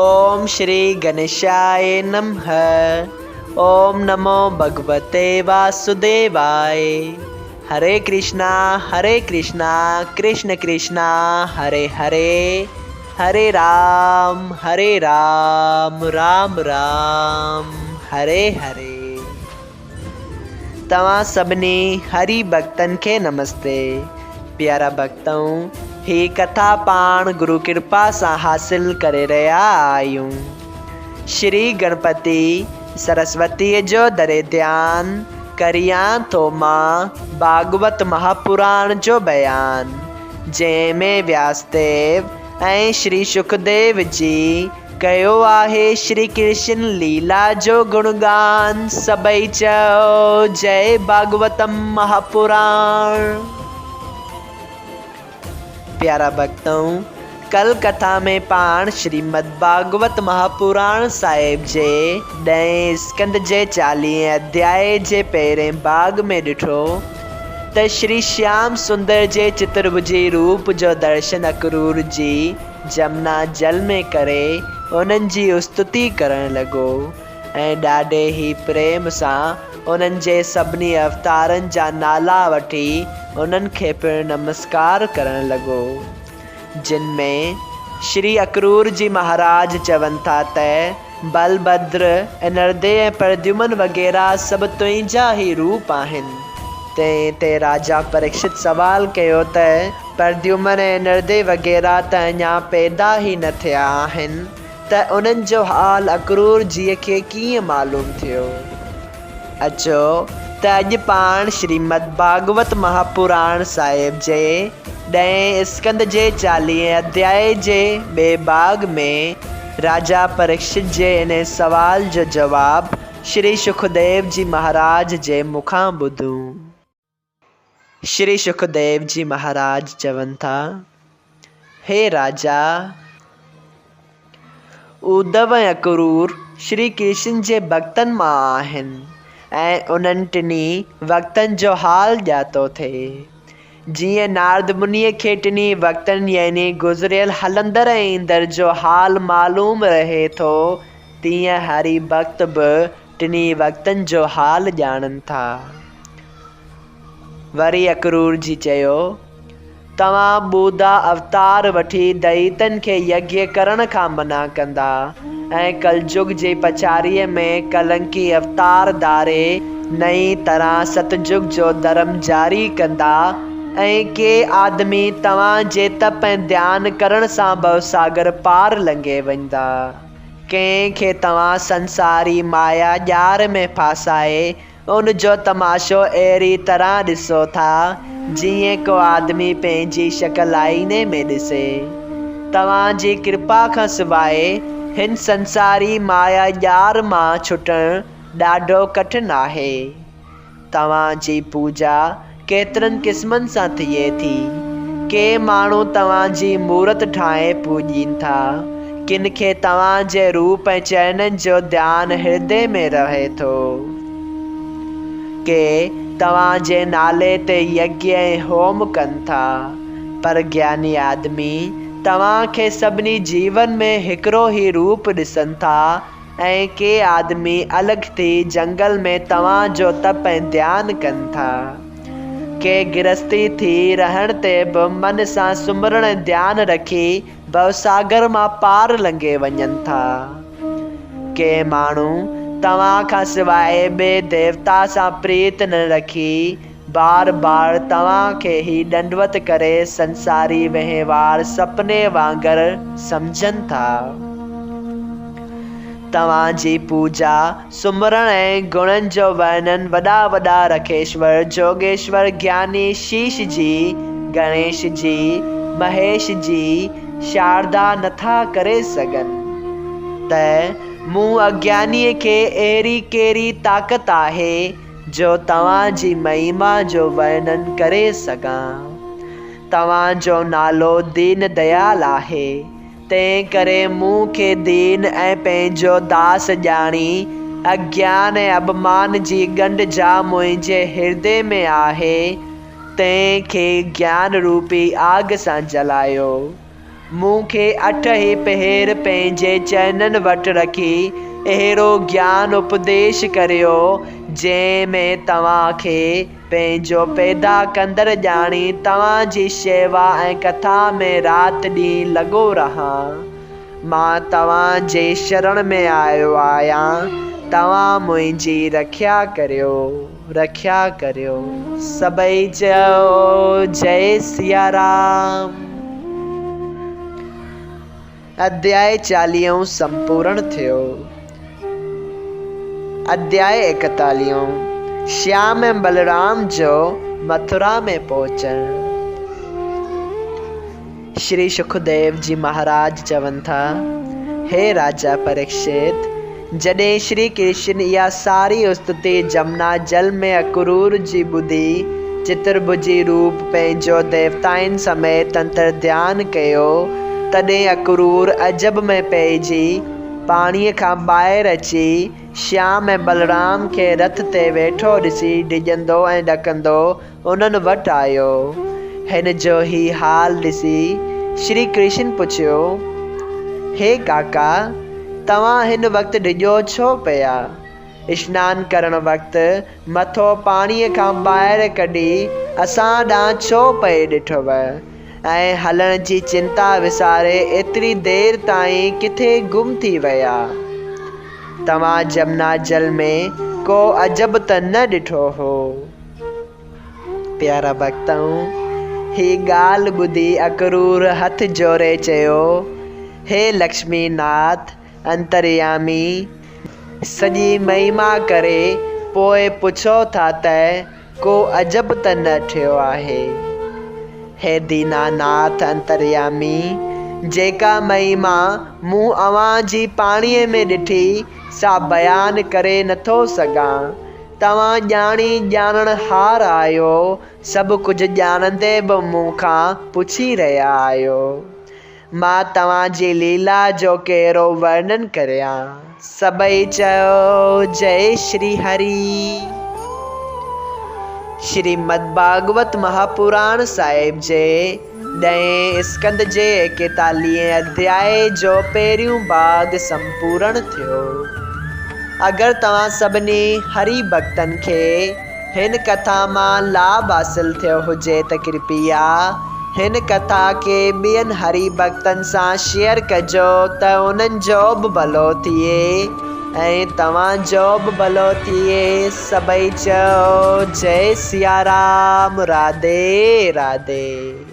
اوم شري گنيشاء نمه اوم نمو ڀڳوتي واسوديواء هري ڪرشنا هري ڪرشنا ڪرشن ڪرشنا هري هري هري رام هري رام رام رام هري هري. توهان سڀني هري ڀڳتن کي نمستي. پيارا ڀڳتؤ! هي ڪٿا پاڻ گرو ڪرپا سان حاصل ڪري رهيا آهيون. شري گڻپتي سرسوتيء جو دري ڌيان ڪريان ٿو مان ڀاڳوت مهاپراڻ جو بيان، جنهن ۾ وياسديو ۽ شري شڪديو جي ڪيو آهي شري ڪرشن ليلا جو گڻگان سڀئي چئو جئي ڀاڳوتم مهاپراڻ. پيارا ڀڳتؤ! ڪل ڪٿا ۾ پاڻ شريمد ڀاڳوت مهاپراڻ صاحب جي ڏهين اسڪنڌ جي چاليهين اڌيائي جي پهرين ڀاڳ ۾ ڏٺو ته شري شيام سندر جي چترڀجي روپ جو درشن اڪرور جي جمنا جل ۾ ڪري انهن جي استتي ڪرڻ لڳو ۽ ڏاڍي ئي پريم سان انهن جي سڀني اوتارن جا نالا وٺي انهن کي پڻ نمسڪار ڪرڻ لڳو. جن ۾ شري اڪرور جي مهاراج چون ٿا ته بلڀدر، انردي ۽ پرديومن وغيره سڀ تنهنجا ئي روپ آهن. تنهن تي راجا پريڪشت سوال ڪيو ته پرديومن ۽ نردي وغيره ته اڃا پيدا ئي نه ٿيا آهن ته انهن جو حال اڪرور جيء کي ڪيئن معلوم ٿيو؟ اچو ته اڄ پاڻ شريمد ڀاڳوت مهاپراڻ صاحب جي ڏهين اسڪنڌ جي چاليهين اڌيائي جي ٻئي ڀاڳ ۾ راجا پريڪشت جي انهي سوال جو جواب شري شڪديو جي مهاراج جي مکان ٻڌون. شري شڪديو جي مهاراج چون ٿا، هي راجا! اڌو ۽ اڪرور شري ڪرشن جي ڀڳتن مان آهن ۽ انهن ٽنهي وقتن جو حال ڄاتو ٿئي. جيئن نارد منيء کي ٽنهي وقتن يعني گذريل، هلندڙ ۽ ايندڙ جو حال معلوم رهي ٿو، تيئن هري ڀڳت به ٽنهي وقتن جو حال ڄاڻن ٿا. وري اڪرور جي چيو، توهان ٻوڌا اوتار وٺي دئيتن کي يگيه ڪرڻ کان منع ڪندا ۽ ڪلجگ جي پچاريء ۾ ڪلنڪي اوتار ڌاري نئين طرح ستجگ جو ڌرم جاري ڪندا ۽ ڪي آدمي توهان جي تپ ۽ ڌيان ڪرڻ سان ڀوساگر پار لنگهي ويندا. ڪنهن کي توهان سنساري مايا ڄار ۾ ڦاسائي ان جو تماشو اهڙي طرح ڏسو ٿا، جيئن ڪو آدمي پنهنجي شڪل آئيني ۾ ڏسي. توهان جي ڪرپا کان سواء هن سنساري مايا ڄار مان ڇٽڻ ڏاڍو ڪٺن آهي. توهان جي پوڄا ڪيترن قسمن سان ٿئي ٿي. ڪي ماڻهو توهان جي مورت ٺاهي پوڄين ٿا. ڪن کي توهان جي روپ ۽ چرنن جو ڌيان هردي ۾ رهي ٿو. ڪي توهان جي نالي تي يگيه ۽ هوم ڪن ٿا. پر گياني آدمي توهان کي سڀني جيون ۾ هڪڙو ئي روپ ڏسن ٿا ۽ ڪي آدمي الڳ ٿي جنگل ۾ توهان جو تپ ۽ ڌيان ڪن ٿا. ڪي گرهستي ٿي رهڻ تي به من سان سمرڻ ۽ ڌيان رکي ڀوساگر مان پار لنگهي وڃن ٿا. ڪي ماڻهو توهان کان سواء ٻئي ديوتا سان پريت نه رکي بار بار توهان کي هي ڏنڊوت ڪري سنساري وهنوار سپني وانگر سمجهن ٿا. توهان جي پوڄا، سمرڻ ۽ گڻن جو ورنن وڏا وڏا رکيشور، جوڳيشور، گياني، شيش جي، گڻيش جي، مهيش جي، شاردا نٿا ڪري سگهن. ته مون اگيانيء کي اهڙي ڪهڙي طاقت آهي جو توهان جي مهما جو ورنن ڪري سگهان. توهان جو نالو دين ديال آهي، تنهن ڪري مون کي دين ۽ پنهنجو داس ڄاڻي، اگيان ۽ اڀمان جي ڳنڍ جا منهنجي هردي ۾ آهي، تنهن کي گيان روپي آگ سان جلايو. مون کي اٺ ئي پهر پنهنجي چرنن وٽ رکي اهڙو گيان اپديش ڪريو، جنهن ۾ توهان کي پنهنجو پيدا ڪندڙ ڄاڻي توهان جي شيوا ۽ ڪٿا ۾ رات ڏينهن لڳو رهان. مان توهان جي شرڻ ۾ آيو آهيان، توهان منهنجي رکيا ڪريو، رکيا ڪريو. سڀئي چئو جئي سيارام. اڌياء چاليهون سمپورڻ ٿيو. اڌياء ايڪيتاليهون، شيام ۽ بلرام جو مٿرا ۾ پهچڻ. شري شڪديو جي مهاراج چون ٿا، هي راجا پريڪشت! جڏهن شري ڪرشن اها ساري استتي جمنا جل ۾ اڪرور جي ٻڌي، چترڀجي روپ پنهنجو ديوتائن سميت انترڌيان ڪيو، تڏهن اڪرور عجب ۾ پئجي، پاڻيء کان ٻاهر اچي، شيام ۽ بلرام کي رٿ تي ويٺو ڏسي ڊڄندو ۽ ڏڪندو انهن وٽ آيو. هن جو هي حال ڏسي شري ڪرشن پڇيو، هي ڪاڪا! توهان هن وقت ڊڄو ڇو پيا؟ اشنان ڪرڻ وقت مٿو پاڻيء کان ٻاهر ڪڍي اسان ڏانهن ڇو پئي ڏٺوء ۽ هلڻ جي چنتا وساري ايتري دير تائين ڪٿي گم ٿي ويا؟ توهان جمنا جل ۾ ڪو عجب ته نه ڏٺو هو؟ پيارا ڀڳتؤ! هي ڳالهه ٻڌي اڪرور هٿ جوڙي چيو، هي لڪشمي ناٿ انتريامي! سڄي مهما ڪري پوء پڇو ٿا ته ڪو عجب ته نه ٺهيو آهي؟ هي ديناناٿ انتريامي! جيڪا مهما مون اوهان جي پاڻيء ۾ ڏٺي، سا بيان ڪري نٿو سگهان. توهان ڄاڻي ڄاڻڻ هار آهيو، سڀ ڪجهه ڄاڻندي به مون کان پڇي رهيا آهيو. مان توهان جي ليلا جو ڪهڙو ورنن ڪريان. سڀئي چيو، جئي شري هري. شريمد ڀاڳوت مهاپراڻ صاحب جي ڏهين اسڪنڌ جي ايڪيتاليهين اڌياء جو پهريون ڀاڳ سمپورڻ ٿيو. اگر توهان سڀني هري ڀڳتن کي هن ڪٿا مان لاڀ حاصل ٿيو هجي ته ڪرپيا هن ڪٿا کي ٻين هري ڀڳتن سان شيئر ڪجو ته انهن جو به ڀلو ٿئي ۽ توهان جو به ڀلو ٿئي. سڀئي چئو جئي سيارام راڌي راڌي.